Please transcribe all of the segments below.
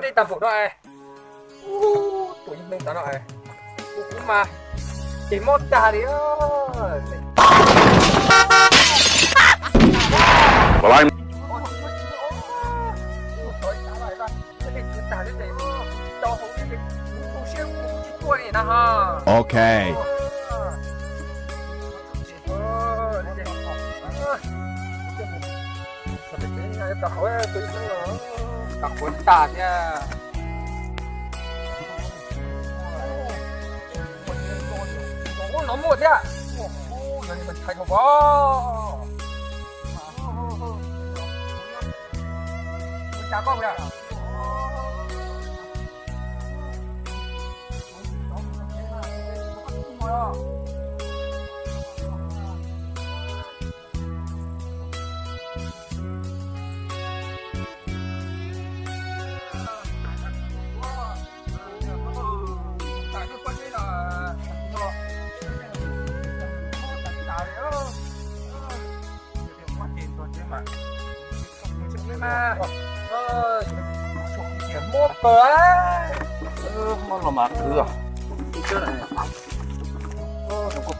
Tej tag npaum no es, tus ib neeg tas no es, kuv kuv mas ces mob tag li. Ok. Tag quav tag thiab. Ub, no muaj thiab. Ub, yog li mas thaiv dhau pov. Ua cas koj ua Muab pawg, muab los mas khwv.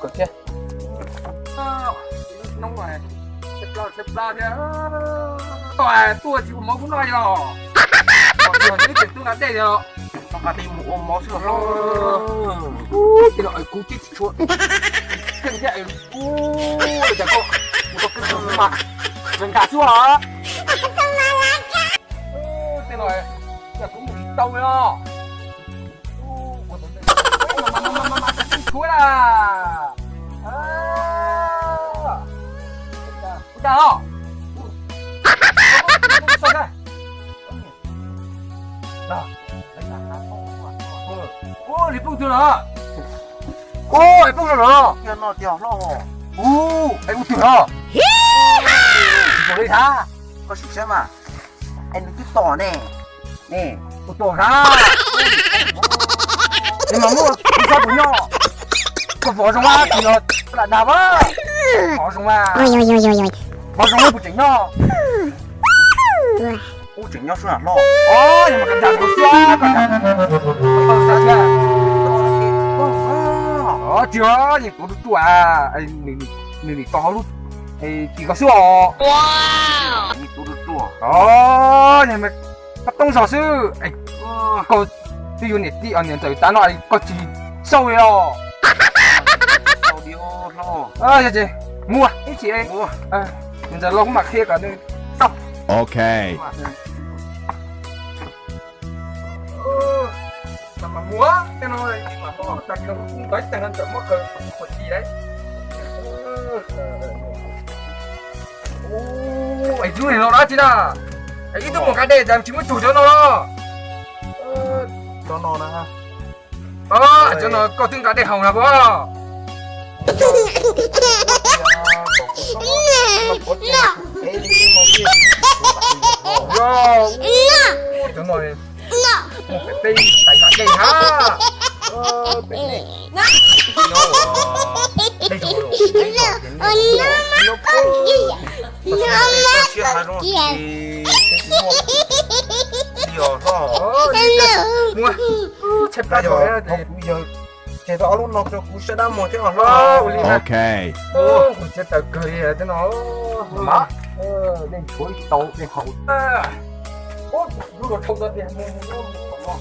Kawg thiab. Noo, tshaib plab thiab. Tuaj tsis ua mov kub noj yog. Yog twb tseem tuaj nqa dej yog. Nqa dej mus ua mov xwb los. Ub, tej no kuv tib tsis tshua. Keej thiab. Ub, cas koj mus tau keej mas. Nqa xwb os. Tej no, yog kuv mus tsis tau li os. Kuv na. Kuv dag os. Ub, li poob twg los? Ub, es poob no los? Ub, es ub twg los? Tsis pom li ntag. Koj sim saib mas. Es nws twb tom ne. Ne, tus tom ntag. Es mas muaj tus txhob tus nyob. Koj vov zoo mas, tus no lam dag mas. Vov zoo mas. Vov zoo mas puas tseem nyob? Ub, tseem nyob xwb na hlob. Os, yog mas koj dag kuv xwb, koj dag. Os, tsis, yeej tuav ruaj ruaj, nws nim tom hauv lub, tim ko xwb os. Os, yog mas koj toob zog xwb. Koj twb yuav niam tij niam ntxawm tas no koj tsis xauj li os. Yog ces mus ib chim, niam ntxawm los kuv mam qhia kom nws xauj. Ok. Mas mus, tej no mas tag kis no kuv kuj ntaus ib teeg no ntawm muab kaw ua ti lauj. Es lub niag no dab tsi na? Ib tug mus nqa dej cas tsis muab tsug cov no los? Cov no na. Cov no koj twb nqa dej haus na puas? Cov no mus pem peb tais nqa dej hab. Tseg tau ob lub no rau kuv sab dab muag thiab os hlob. Ok. Kuv txiav taws kawg li tej no. Mas, nej tshuav ib tau nej haus. Lub no dhau tau tiag, mus mus mus mus no.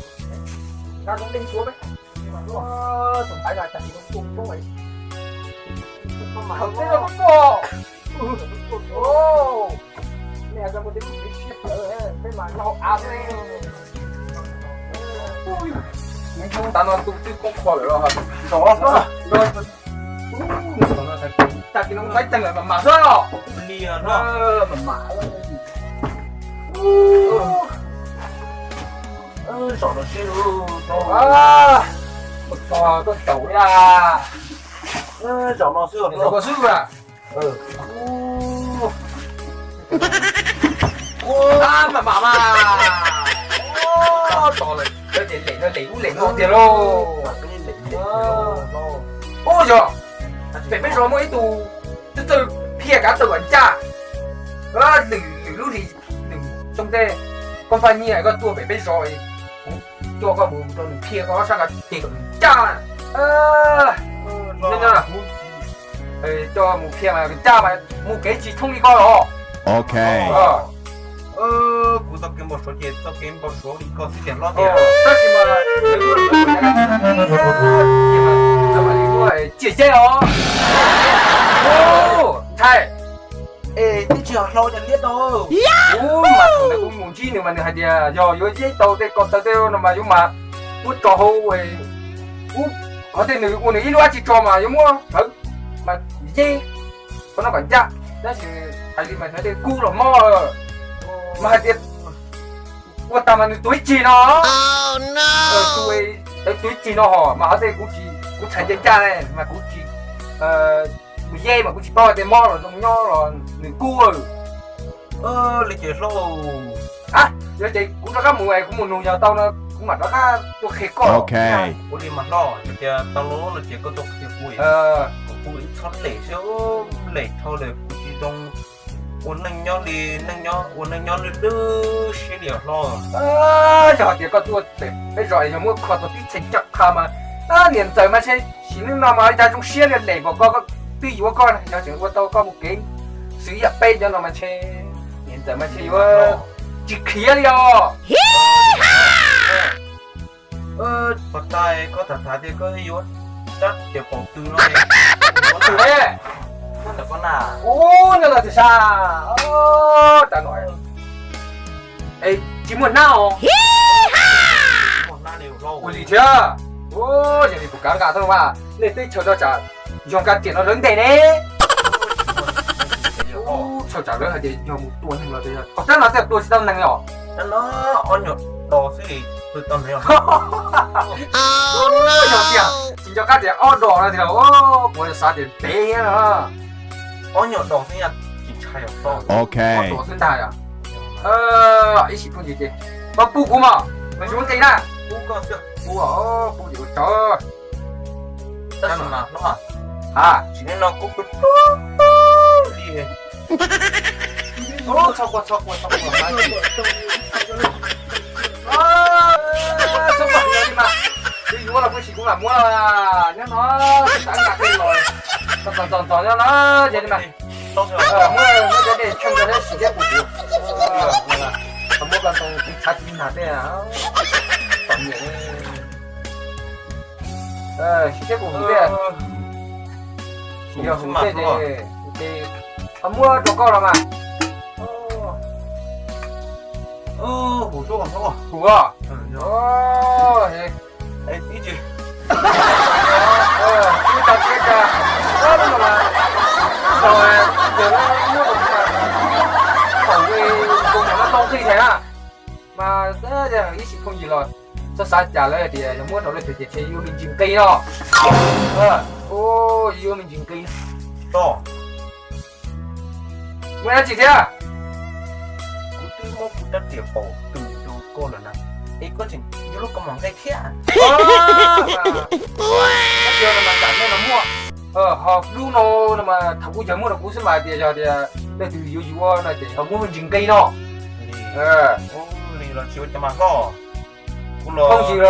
Nqa zoo dej tshuav peb. Tus ntaiv no cas tsis zoo tuaj poob. Mas haus tej no tuaj. Nej hais tau muaj tej lub siab siab plawv, peb mas nyob hauv av xwb. Tav no ntuj twb koob qho lawm los. Zom no xwb. Tag kis no mus nqa ib teeg lawm mas mam xwb os. Li os, mam mam. Zom no xwb. Mus txog koj taum ya. Zom no xwb, zom no xwb a. Ua, mas mam mas. Tos lawm, lem no lem ub lem no tiag lauj. Ub yog, pem peb zos muaj ib tug txawj txawj phiaj kav tawm kom ncaj. Lwm lwm lub hlis, lwm xyoo tej koj faj nyiaj koj tuaj pem peb zos coj koj mus rau nws qhia koj sab nqa ces kom nws ncaj. Nyob nyob, coj mus qhia mas ncaj mas mus kev tsis thoob li koj los. Ok. Kuv txoj kev npau suav ces txoj kev npau suav li koj xwb tiag hlob tiag. Tab sis mas lawv muab, lawv muab ciaj yeb os. Ntshai. Es twb tsis hlob cov liab tau. Kuv mas thaum ntawd kuv mus ntsib nws mas nws hais tias yog yuav yeb tau tej ko taw tej no mas yuav mas muab tso hauv, kuv qhov tej nws ua nws ib lub dab tsi tso mas yuav muab hlawv mas yeb qhov no kom ncaj. Tab sis hais li mas hnov tej kub los mob lawm, mas hais tias ua tag mas nws tuav ib ceg no, tuav ib ceg no hos mas hov tej kuv tsis, kuv txhais ncaj ncaj ne mas kuv tsis mus yeb mas kuv tsis paub hais tias mob los zoo nyob los nws kub. Li ces hlob, yog ces kuv rov qab mus es kuv mus nug yog tau no kuv mam rov qab tuaj qhia koj. Ua li mas hlob, yog tias tau lub no ces koj tuaj qhia kuv, kuv txhob lem xwb, lem dhau lawm kuv tsis zoo ua neej nyob li, neej nyob ua neej nyob lwj lwj siab li os hlob. Yog hais tias koj tuaj peb zos yog muab kho tau tib txhais ncaj qha mas niam ntxawm mas ntshe sim neej no mas cas zoo siab li lem npaum koj, twb yuav koj yog tseem ua tau koj mus kev xwm yam peb cov no mas ntshe niam ntxawm mas ntshe yuav tsis khiav li os. Pov tais koj tham tham tias koj yuav rab riam paum twg no. Paum twg ne? Ub, nyob los twg sas? Rab no es tsis muaj hnab os. Ua li thiab. Yog li kuv kav nkas tau mas nej teb chaws no tsam yog nka riam no lawv ntes ne. Txhua tsam lawv hais tias yog mus tua neeg los, rab no tej tua tsis tau neeg os. Rab no ob nyuag dos xwb li, tua tau neeg os. Yog tiag, tsis nco qab tias ob dos no tiag, kuv xav tias ntev thiab no. Ob nyuag dos xwb, tsis ntshai os. Ok. Ob dos xwb ntag yom. Ib sim phooj ywg ces koj pub kuv mas, mas tsis muaj nqi na. Pub koj xwb. Pub, pub ces ua tsaug. Tab sis mas hlob, ha, tsis li no kuv pw pw li. Txhob quaj, txhob quaj, txhob quaj. Txhob quaj li mas, yuav yuav los kuv sim kuv mam muab nyob no, tav nqa tej los, tos tos tos nyob no, yog li mas. Muab, muab cov dej tsheej rau thiab sim thiab kuv kuv. Muab koj ntoo tiv tshav tiv nag tej, tom nyiam. Sim thiab kuv kuv tej, yog kuv tej ces, ces muab rau koj los mas. Kuv, kuv, ib tsis, ib tsis, ib tsis, ib tsis, tau qij thiab na. Mas ib sim phooj ywg los txhob xav cas lawv tias yog muab rau lawv tias ces yuav me ntsis nqi no. Yuav me ntsis nqi. Muaj dab tsi thiab? Kuv twb muab kuv rab riam paum twg rau koj lawm na, es koj tseem yuav lub kaus mom nqi thiab. Dab tsi no mas tam nej no muaj, ho lub no no mas thaum kuv yawg muab rau kuv xwb mas tias yog tias leej twg yuav yuav no ces ho muab me ntsis nqi no. Li los tsis ua cas mas hlob. Kuv los phooj ywg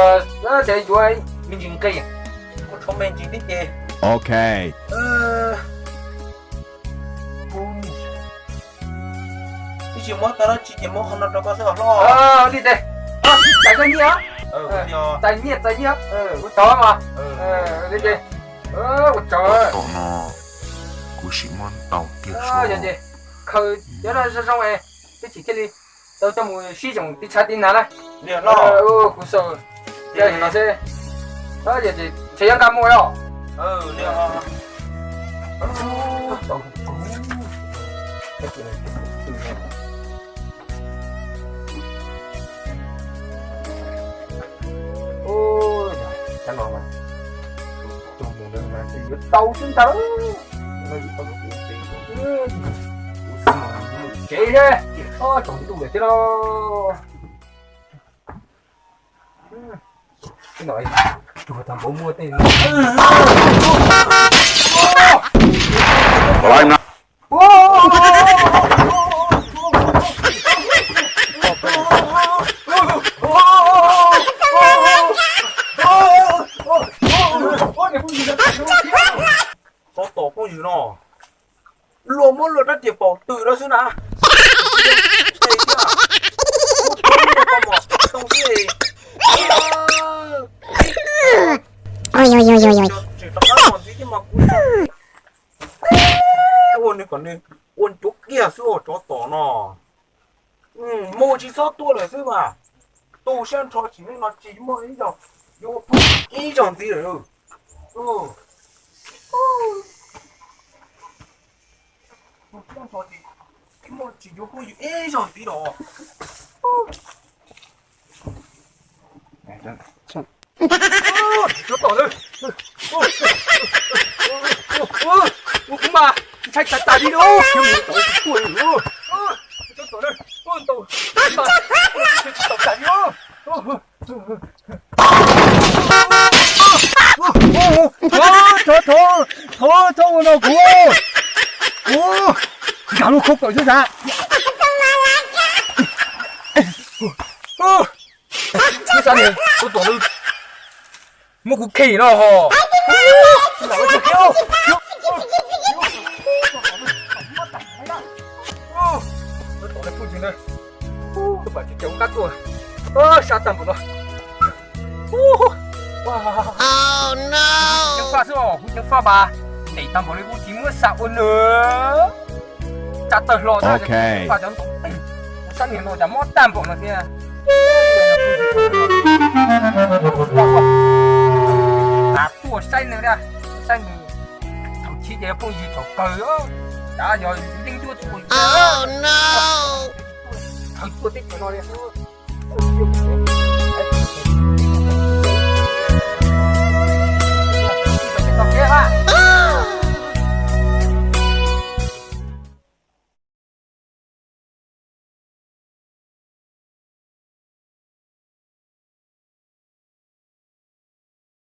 los ces yuav me ntsis nqi. Kuv tshuav me ntsis tib ces. Ok. Ib tsis muab tau dab tsi ces muab qhov no rau koj xwb os hlob. Li ces, txais koj nyiaj, txais nyiaj, txais nyiaj, ua tsaug mas. Li ces, ua tsaug. Tom no kuv sim muab ntau kiag. Yog ces khaws cov no zoo zoo es twb tsis thiaj li tau coj mus sib yoog tiv tshav tiv nag na. Kuv xav, no seb, ntshe yuav nqa mus os. Cov no mas, cog mus ntawd mas yuav tau xwb ntag. Kuv xav mus tsev thiab, tsaus ntuj lawm thiab los. Tsuag tag npaum muaj tej Paum twg no xwb na. Ua tsis rov qab los ntxiv thiab mas kuv ua nws kom nws ua cuav kiag xwb os tsov tom no. Mus tsis txhob tuaj lawm xwb mas. Tu siab nrho tsis, hnub no tsis muaj ib zaug, yuav ua phooj ywg ib zaug ntxiv lawm. Tsis muaj, tsis yuav phooj ywg ib zaug ntxiv los. Tsov tom, kuv mas ntshai tas tas li lauj. Tsov tom, ntshai tas tas li lauj. Thov, thov, thov, thov txhob ua no kuv, kuv nkag lub khaub kaws xwb xav. Kuv xav tias tus tom muab kuv kheej no ho. Tus tom phooj ywg ntawd, tus pam tsis caum qab tuaj, sab tag npaum no. Ceev faj xwb os, kuv ceev faj mas ntev tag npaum li kuv tsis muab xa ua nws. Tsa tawg hlo tas, kuv sab niag no cas mob tag npaum no thiab. Tav tuaj saib nws, saib nws thaum chiv ces yog phooj ywg thaum kawg, cas yog yeeb ncuab tuaj, thaum tuaj teb chaws no li.